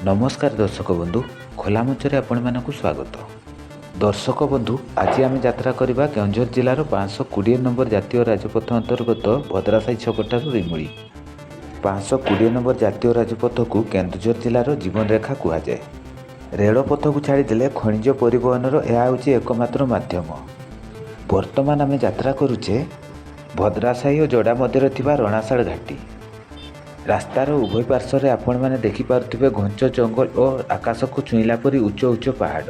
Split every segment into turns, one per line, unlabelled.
ନମସ୍କାର ଦର୍ଶକ ବନ୍ଧୁ, ଖୋଲା ମଞ୍ଚରେ ଆପଣମାନଙ୍କୁ ସ୍ୱାଗତ। ଦର୍ଶକ ବନ୍ଧୁ, ଆଜି ଆମେ ଯାତ୍ରା କରିବା କେଉଁଝର ଜିଲ୍ଲାର 520 ନମ୍ବର ଜାତୀୟ ରାଜପଥ ଅନ୍ତର୍ଗତ ଭଦ୍ରାସାହି ଛକଠାରୁ ରିମୁଳି। 520 ନମ୍ବର ଜାତୀୟ ରାଜପଥକୁ କେନ୍ଦୁଝର ଜିଲ୍ଲାର ଜୀବନରେଖା କୁହାଯାଏ। ରେଳପଥକୁ ଛାଡ଼ିଦେଲେ ଖଣିଜ ପରିବହନର ଏହା ହେଉଛି ଏକମାତ୍ର ମାଧ୍ୟମ। ବର୍ତ୍ତମାନ ଆମେ ଯାତ୍ରା କରୁଛେ ଭଦ୍ରାସାହି ଓ ଯୋଡ଼ା ମଧ୍ୟରେ ଥିବା ରଣାଶାଳ ଘାଟି। ରାସ୍ତାର ଉଭୟ ପାର୍ଶ୍ୱରେ ଆପଣମାନେ ଦେଖିପାରୁଥିବେ ଘଞ୍ଚ ଜଙ୍ଗଲ ଓ ଆକାଶକୁ ଛୁଇଁଲା ପରି ଉଚ୍ଚ ଉଚ୍ଚ ପାହାଡ଼।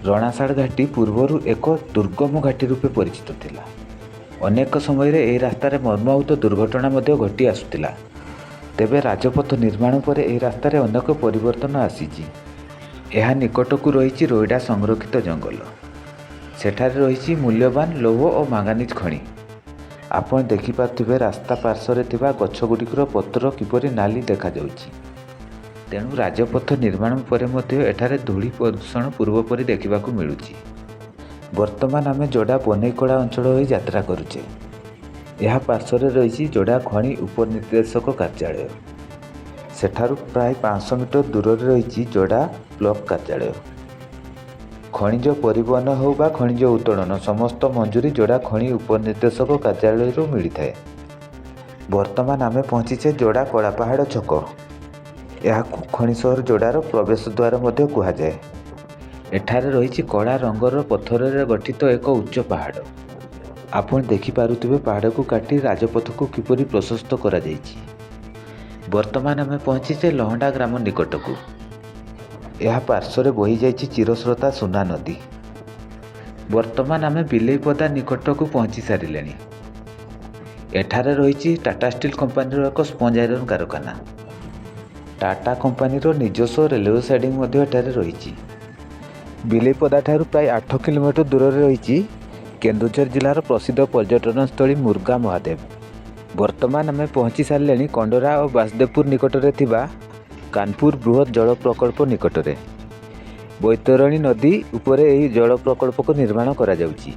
ରଣାଶାଳ ଘାଟି ପୂର୍ବରୁ ଏକ ଦୁର୍ଗମ ଘାଟି ରୂପେ ପରିଚିତ ଥିଲା। ଅନେକ ସମୟରେ ଏହି ରାସ୍ତାରେ ମର୍ମାହତ ଦୁର୍ଘଟଣା ମଧ୍ୟ ଘଟି ଆସୁଥିଲା। ତେବେ ରାଜପଥ ନିର୍ମାଣ ପରେ ଏହି ରାସ୍ତାରେ ଅନେକ ପରିବର୍ତ୍ତନ ଆସିଛି। ଏହା ନିକଟକୁ ରହିଛି ରୋଇଡ଼ା ସଂରକ୍ଷିତ ଜଙ୍ଗଲ। ସେଠାରେ ରହିଛି ମୂଲ୍ୟବାନ ଲୌହ ଓ ମାଙ୍ଗାନିଜ ଖଣି। ଆପଣ ଦେଖିପାରୁଥିବେ, ରାସ୍ତା ପାର୍ଶ୍ୱରେ ଥିବା ଗଛଗୁଡ଼ିକର ପତ୍ର କିପରି ନାଲି ଦେଖାଯାଉଛି। ତେଣୁ ରାଜପଥ ନିର୍ମାଣ ପରେ ମଧ୍ୟ ଏଠାରେ ଧୂଳି ପ୍ରଦୂଷଣ ପୂର୍ବପରି ଦେଖିବାକୁ ମିଳୁଛି। ବର୍ତ୍ତମାନ ଆମେ ଯୋଡ଼ା ବନେଇକଳା ଅଞ୍ଚଳ ହୋଇ ଯାତ୍ରା କରୁଛେ। ଏହା ପାର୍ଶ୍ୱରେ ରହିଛି ଯୋଡ଼ା ଖଣି ଉପନିର୍ଦ୍ଦେଶକ କାର୍ଯ୍ୟାଳୟ। ସେଠାରୁ ପ୍ରାୟ 500 ମିଟର ଦୂରରେ ରହିଛି ଯୋଡ଼ା ବ୍ଲକ କାର୍ଯ୍ୟାଳୟ। ଖଣିଜ ପରିବହନ ହେଉ ବା ଖଣିଜ ଉତ୍ତୋଳନ, ସମସ୍ତ ମଞ୍ଜୁରୀ ଯୋଡ଼ା ଖଣି ଉପନିର୍ଦ୍ଦେଶକ କାର୍ଯ୍ୟାଳୟରୁ ମିଳିଥାଏ। ବର୍ତ୍ତମାନ ଆମେ ପହଞ୍ଚିଛେ ଯୋଡ଼ା କଳାପାହାଡ଼ ଛକ। ଏହାକୁ ଖଣି ସହର ଯୋଡ଼ାର ପ୍ରବେଶ ଦ୍ୱାର ମଧ୍ୟ କୁହାଯାଏ। ଏଠାରେ ରହିଛି କଳା ରଙ୍ଗର ପଥରରେ ଗଠିତ ଏକ ଉଚ୍ଚ ପାହାଡ଼। ଆପଣ ଦେଖିପାରୁଥିବେ, ପାହାଡ଼କୁ କାଟି ରାଜପଥକୁ କିପରି ପ୍ରଶସ୍ତ କରାଯାଇଛି। ବର୍ତ୍ତମାନ ଆମେ ପହଞ୍ଚିଛେ ଲହଣ୍ଡା ଗ୍ରାମ ନିକଟକୁ। ଏହା ପାର୍ଶ୍ୱରେ ବହିଯାଇଛି ଚିରସ୍ରୋତା ସୁନା ନଦୀ। ବର୍ତ୍ତମାନ ଆମେ ବିଲେଇପଦା ନିକଟକୁ ପହଞ୍ଚି ସାରିଲେଣି। ଏଠାରେ ରହିଛି ଟାଟା ଷ୍ଟିଲ୍ କମ୍ପାନୀର ଏକ ସ୍ପଞ୍ଜ ଆଇରନ୍ କାରଖାନା। ଟାଟା କମ୍ପାନୀର ନିଜସ୍ୱ ରେଲୱେ ସାଇଡ଼ିଂ ମଧ୍ୟ ଏଠାରେ ରହିଛି। ବିଲେଇପଦା ଠାରୁ ପ୍ରାୟ 8 କିଲୋମିଟର ଦୂରରେ ରହିଛି କେନ୍ଦୁଝର ଜିଲ୍ଲାର ପ୍ରସିଦ୍ଧ ପର୍ଯ୍ୟଟନସ୍ଥଳୀ ମୁର୍ଗା ମହାଦେବ। ବର୍ତ୍ତମାନ ଆମେ ପହଞ୍ଚି ସାରିଲେଣି କଣ୍ଡରା ଓ ବାସୁଦେବପୁର ନିକଟରେ ଥିବା କାନପୁର ବୃହତ୍ ଜଳ ପ୍ରକଳ୍ପ ନିକଟରେ। ବୈତରଣୀ ନଦୀ ଉପରେ ଏହି ଜଳ ପ୍ରକଳ୍ପକୁ ନିର୍ମାଣ କରାଯାଉଛି।